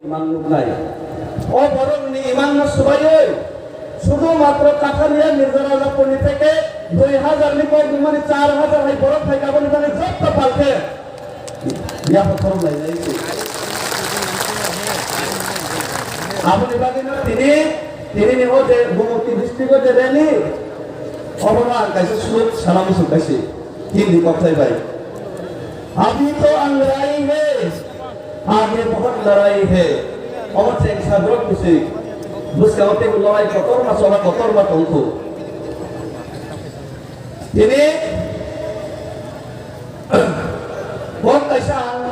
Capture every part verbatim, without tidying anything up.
Iman nuknai. O borokni imanno swbaiwi, sudhu matro Kathalia Mirza Rajapurni theke dui hazar ni kok nungmani char hazar hai borok phai kaboni bagwi jotto palke yapha khorok lainai se. Aboni bagwino tini, tini ni o je Gumukti district o je rally, obono ang kaisa slok sana muchung kaisi. Hindi kok sai bai. Abhi to ang rai he. Aage bahut larai hai. Omo chengsa borok bisi. Bwskango teibo lorai kotorma chola kotorma tongkhu. Tini kok kaisa ang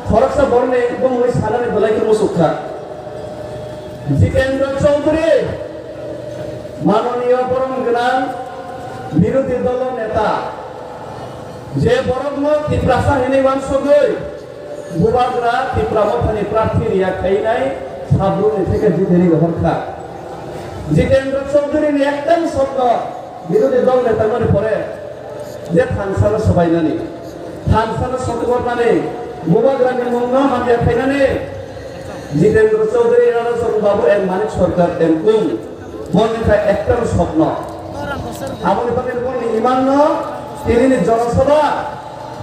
khoroksa borokni bumungni sanani belai khe muchuk kha. Jitendra Chaudhary, manoniyo borom gwnang birodhi dolo neta, je borokno Tiprasa hinwi wansugwi, Bubagra Tipra Mothani prarthi riya khainai sabrumni theke jiteni rohor kha. Jitendra Chaudhary ni ekdam sotno birodhi dol neta mani pore je thansano swbainani, thansano sokornani, Bubagrani mungno hamya khainani Jitendra Chaudhary, Rana Charan Babu and Manik Sarkar and Kung. Boni kha ekdam sotno. Aboni bagwi boni imanno, tinini jonosabha,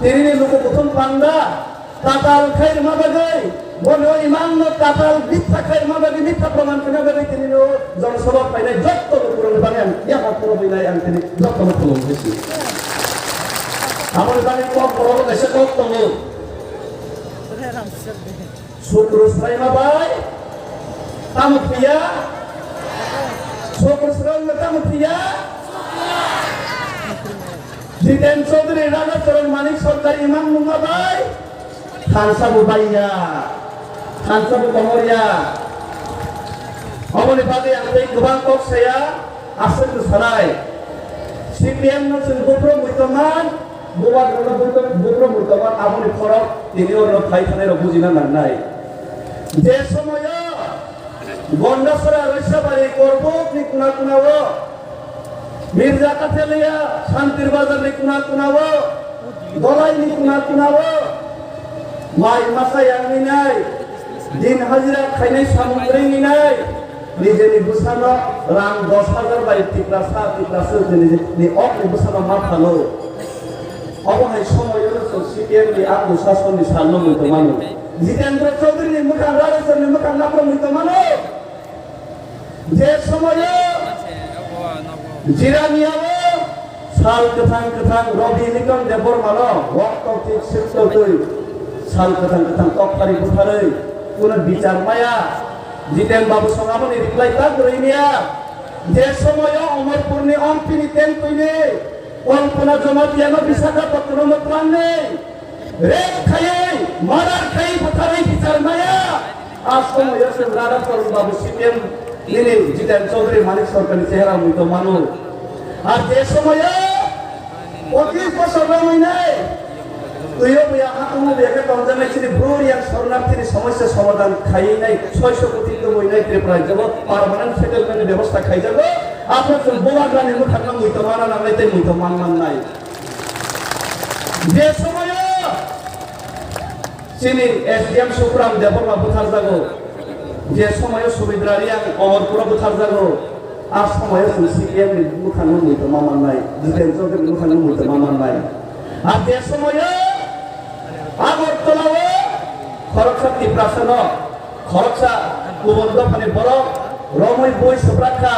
tinini luku kuthum panda, katal khairma bagwi, boni o imanno katal mitha khairma bagwi, mitha proman khairma bagwi tinini o jonosabha phainai jotto lukurokni bagwi ang yaha khoro bwinai ang tini jottono khulumwi si. Aboni bagwi kok borok kaisa kok tongo. Sukru Sraima bai tamo phiya? Sukru Sraima tamo phiya? Jiten Chaudhary, Rana Charan, Manik Sarkar iman nungma bai thansa bo baiya, thansa bo komorya. Oboni bagwi ang tei kwbang kok saya. Aswk bwsanai, C P M no chwng buphro muitonman, bubagrano buphro muitonman, aboni khorok tini oro phai thanai rok bujina nangnai. Je somoyo Gondasora, Roisabari, Korbuk ni kuna kuna o, Mirza Kathelia, Santir Bazar ni kuna kuna o, Dolai ni kuna kuna o, mai masa yang ninai, din hajira khainai samung ring ninai, Nijeni bwsano rang dos hajar bai Tiprasa, Tiprasa nijeni okni bwsano ma phano. Obo hai somoyo no chwng C P M ni a dusasonni salno mui tongmano. Jitendra Chaudhary ni mwkhang, Rajeshwar ni mwkhang naphro mui tongmano. Je somoyo Jiraniao sal kwthang kwthang Robi Litom Debbarmano rokto thik sikto twi sal kwthang kwthang tokphari butharwi kuno bichar maya. Jiten Babu song aboni reply ta kwrwi niya. Je somoyo Omorpurni ompini tentwini Kalpana Jamatia no Visakhapatnamo twlangwi rape khaiwi, murder khaiwi butharwi bichar maya. A somoyo chwng Rana Charan Babu C P M nini Jiten Chaudhary Manik Sarkarni chehra mui tongmano. Ar je somoyo pochis bosor romwi nai, tuiyo buya hatungo buya khe tongjaknai chini Bru Reang Sharanarthini somosya somadhan khaiwi nai, soiso koti tubui nai Tripura rajyabo permanent settlement ni bebosta khaijago. Aphuru chwng Bubagrani mwkhangno mui tongmana nangnai tei mui tongman mannai. Je somoyo chini S D M Subram Debbarma butharjago, je somoyo Sumitra Reang Omorpuro butharjago, a somoyo chwng C P M ni mwkhangno mui tongma mannai, Jiten Chaudhary ni mwkhangno mui tongma mannai. Ar je somoyo Agartala o khoroksa Tiprasano, khoroksa kubun dophani borok romwi bui swprak kha,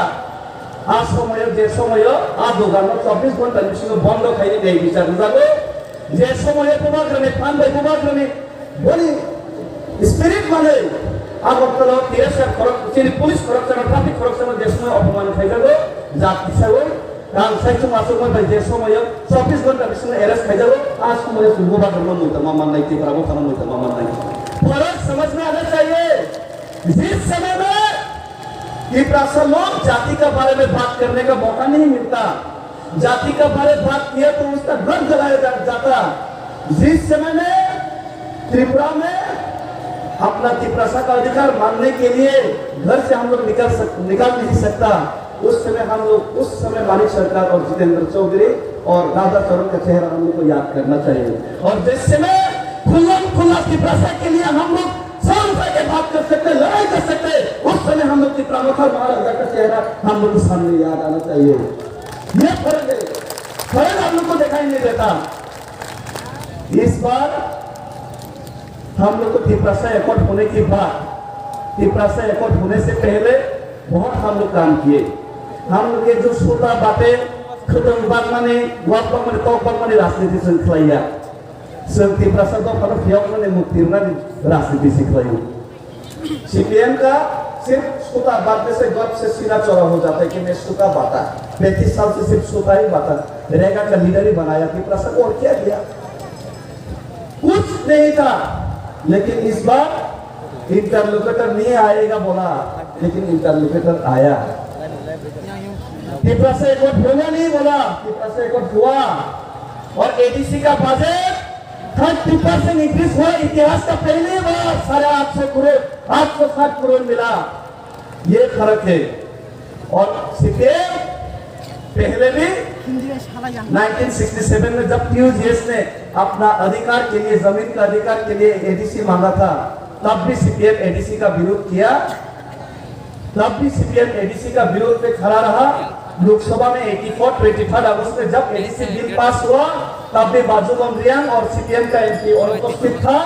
a somoyo, je somoyo a doganno chobbish ghonta ni bisingo bondo khaini nai bichar rwjago, je somoyo Bubagrani phan bai Bubagrani boni spirit manwi Agartala o T S F khorok, chini police khoroksano, traffic khoroksano je somoyo opoman khaijago, jat kisaui, rang saichung achukma bai je somoyo chobbish ghonta bisingo arrest khaijago, a somoyo chwng Bubagrano mui tongma mannai, Tipra Mothano mui tongma mannai. Bharat samajh mein aana chahiye, jis samay mein Tiprasa log jati ka bare mein baat karne ka mauka nahi milta. जाति का बारे बात किया तो उसका घर जलाया जा, जाता। जिस समय में त्रिपुरा में अपना तिपरासा का अधिकार मांगने के लिए घर से हम लोग निकल सक-, निकल नहीं सकता, उस समय हम लोग, उस समय मानिक सरकार और जितेंद्र चौधरी और राधा चरण का चेहरा हम लोग को याद करना चाहिए। और जिस समय खुल्लम खुल्ला तिपरासा के लिए हम लोग सौ रुपए के बात कर सकते हैं, महाराजा का चेहरा हम लोग सामने याद आना चाहिए। ये फर्क है, फर्क हम लोग को दिखाई नहीं देता। इस बार हम लोग को तिपरासा एकॉर्ड होने के बाद, तिपरासा एकॉर्ड होने से पहले बहुत हम लोग काम किए। हम लोग के जो सुता बाटे, खतम बागमानी, वाक बागमानी, तोक बागमानी राजनीति से खिलाया। संग तिपरासा तो फलो फियोक ने मुक्ति ना राजनीति से खिलाया। सीपीएम का सिर्फ सुता बांटने से गर्व से सीना चौड़ा हो जाता है कि मैं सुता बांटा। पैंतीस साल से सिर्फ सुता ही बांटा। रेगा का लीडर ही बनाया, तिपरासा को और क्या दिया? कुछ नहीं था। लेकिन इस बार इंटरलोकेटर नहीं आएगा बोला, लेकिन इंटरलोकेटर आया। तिपरासा एकॉर्ड होगा नहीं बोला, तिपरासा एकॉर्ड हुआ। और एडीसी का बजट थर्टी परसेंट इंक्रीज हुआ। इतिहास का पहली बार साढ़े आठ सौ करोड़, आठ सौ साठ करोड़ मिला। ये फर्क है। और सीपीएम पहले भी नाइनटीन सिक्सटी सेवन में जब टीयूजीएस ने अपना अधिकार के लिए, जमीन का अधिकार के लिए एडीसी मांगा था, तब भी सीपीएम एडीसी का विरोध किया। तब भी सीपीएम एडीसी का विरोध पे खड़ा रहा। लोकसभा में एटी फोर, ट्वेंटी थर्ड अगस्त में जब एडीसी बिल पास हुआ, तब भी बाजू मोहन रियांग और सीपीएम का एमपी अनुपस्थित था,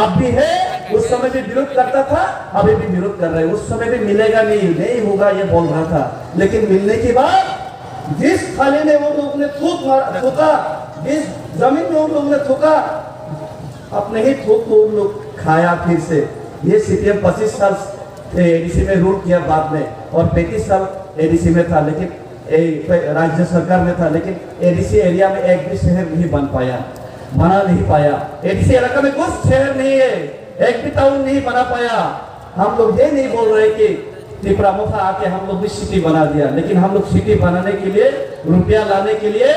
अब भी है, उस समय भी विरोध करता था, अभी भी विरोध कर रहे हैं। उस समय भी मिलेगा नहीं, नहीं होगा, ये बोल रहा था, लेकिन मिलने के बाद जिस थाली में वो लोग ने थूक मार, थूका, जिस जमीन में उन लोग ने थूका, अपने ही थूक को उन लोग खाया फिर से। ये सीपीएम पच्चीस साल एडीसी में रूल किया बाद में, और पैंतीस साल एडीसी में था, लेकिन ए, राज्य सरकार में था, लेकिन एडीसी एरिया में एक भी शहर नहीं बन पाया, बना नहीं पाया। एडीसी इलाका में कुछ शहर नहीं है, एक भी टाउन नहीं बना पाया। हम लोग ये नहीं बोल रहे कि तिपरा मोथा आके हम लोग भी सिटी बना दिया, लेकिन हम लोग सिटी बनाने के लिए, रुपया लाने के लिए,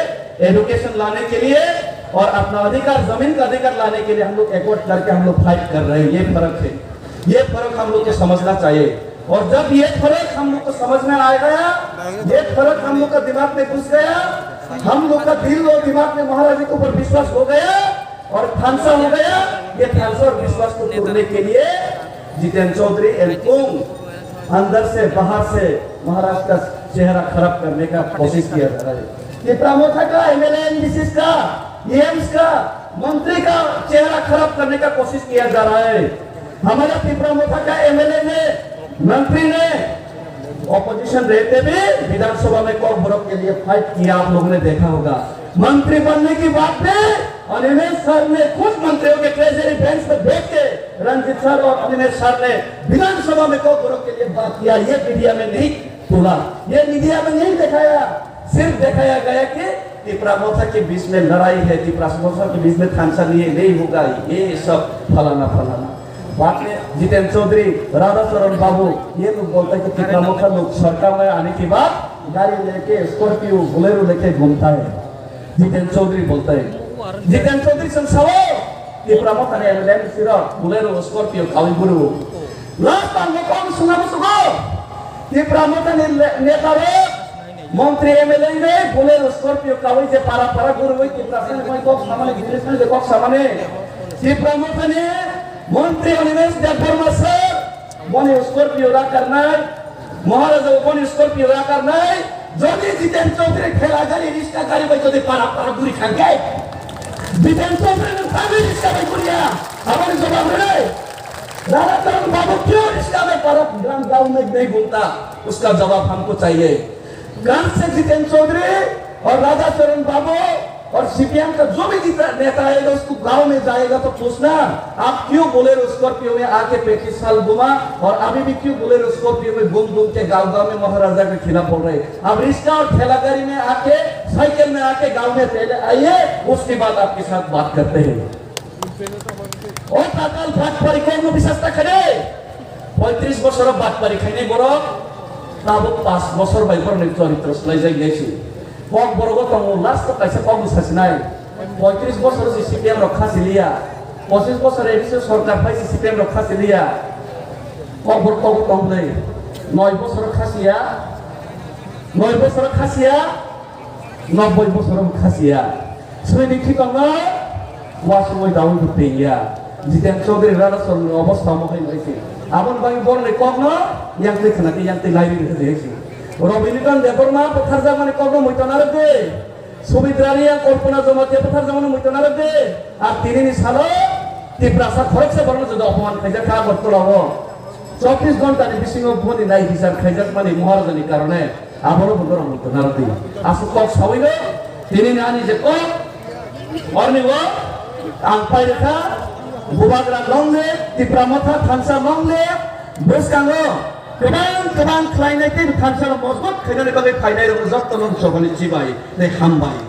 एजुकेशन लाने के लिए और अपना अधिकार, जमीन का अधिकार लाने के लिए हम लोग एकजुट करके हम लोग फाइट कर रहे हैं। ये फर्क है, ये फर्क हम लोग को समझना चाहिए। और जब ये फर्क हम लोग को समझ में आ गया, ये फर्क हम लोग का दिमाग में घुस गया, हम लोग का दिल और दिमाग में महाराज जी के ऊपर विश्वास हो गया और थानसा हो गया। ये थानसा और विश्वास को तोड़ने के लिए जितेंद्र चौधरी एंड कुंग अंदर से बाहर से महाराज का चेहरा खराब करने का कोशिश किया जा रहा है। तिपरा मोथा का एमएलए, एमडीसी का, ईएम्स का, मंत्री का चेहरा खराब करने का कोशिश किया जा रहा है। हमारा तिपरा मोथा का एमएलए ने, मंत्री ने ऑपोजिशन रहते भी विधानसभा में कॉकबोरोक के लिए फाइट किया, आप लोगों ने देखा होगा। मंत्री बनने के बाद भी अनिमेश सर ने खुद मंत्रियों के ट्रेजरी बेंच पर बैठ के रंजीत सर और अनिमेश सर ने विधानसभा में कॉकबोरोक के लिए बात किया, ये मीडिया में नहीं तोला, ये मीडिया में नहीं दिखाया। सिर्फ दिखाया गया कि तिपरा मोथा के बीच में लड़ाई है, तिपरा मोथा के बीच में थानसा लिए नहीं होगा, ये सब फलाना फलाना। बाद में जितेंद्र चौधरी, राधा चरण बाबू, ये लोग बोलते हैं कि तिपरा मोथा लोग सरकार में आने के बाद गाड़ी लेके, स्कॉर्पियो, बोलेरो लेके घूमता है। जितेंद्र चौधरी बोलते हैं, जितेंद्र चौधरी संग सवाल, तिपरा मोथा ने एमएलए सिरो, बोलेरो, स्कॉर्पियो, काली गुरु। लास्ट टाइम में कौन सुना मुझको? तिपरा मोथा ने नेता रो, मंत्री एमएलए ने बोलेरो स्कॉर्पियो कावै जे पारा पारा गुरु वै तिपरा से कोई कॉक सामने, बिजनेस में कॉक सामने। तिपरा मोथा ने मंत्री अनिमेश देबबर्मा सर, बने स्कॉर्पियो रा करनाय, महाराज बने स्कॉर्पियो रा करनाय, जदि जितेंद्र चौधरी ठेला गाड़ी, रिक्शा गाड़ी वै जदि पारा पारा गुरी खांगे, जितेंद्र चौधरी ने सामने रिक्शा वै गुरिया, हमारे जवाब रे। राधा चरण बाबू क्यों रिक्शा में पारा ग्राम गांव में नहीं घूमता, उसका जवाब हमको चाहिए। कल से जितेंद्र चौधरी और राधा चरण बाबू और सीपीएम का जो भी नेता, नेता आएगा, उसको गांव में जाएगा तो पूछना, आप क्यों बोलेरो स्कॉर्पियो में आके पैंतीस साल घूमा और अभी भी क्यों बोलेरो स्कॉर्पियो में घूम घूम के गांव गांव में महाराजा के खिलाफ बोल रहे हैं? आप रिक्शा और ठेला गाड़ी में आके, साइकिल में आके गांव में पहले आइए, उसके बाद आपके साथ बात करते हैं। O tatal bhatpari kokno bisas ta khainai. Poitris bosoro bhatpari khainai borok, tabuk pas bosor bai borokni choritro swlaijak ya se. Kok borogo tongo, last o kaisa kokno sasinai. Poitris bosor se CPM rok khasi liya. Pochis bosor ADC sorkar phai se CPM rok khasi liya. Kok borok kogo tongnai. Noi bosor khasiya. Noi bosor khasiya. Nobboi bosor wng khasiya. Swini khitokno wasungwi daui bo tengya. Jiten Chaudhary Radha Charanni obostha omo hai wngkha se. Aboni bagwi borokni kokno yang twi khna khe yang twi lairwi rwkha je si. Robinitran Debbarma bwtharjakmani kokno muiton narwk di. Subidra Reang, Kalpana Jamatia bwtharjakmani muiton narwk di. Ar tinini salo Tiprasa khoroksa borokno juda opoman khaijak kha Agartala o. Chobbish ghonta ni bisingo boni nai bichar khaijakmani Maharajani karone aboro bo norok muiton narwk di. Aswk kok sawino tinini ani je kok Orni o ang pairikha, Bubagra longle, Tipra Motha thansa longle, bwskango kwbang kwbang khlainai tei thansa rok mojbut khainani bagwi phainai rok jotto no jogoni chibai tei hambai.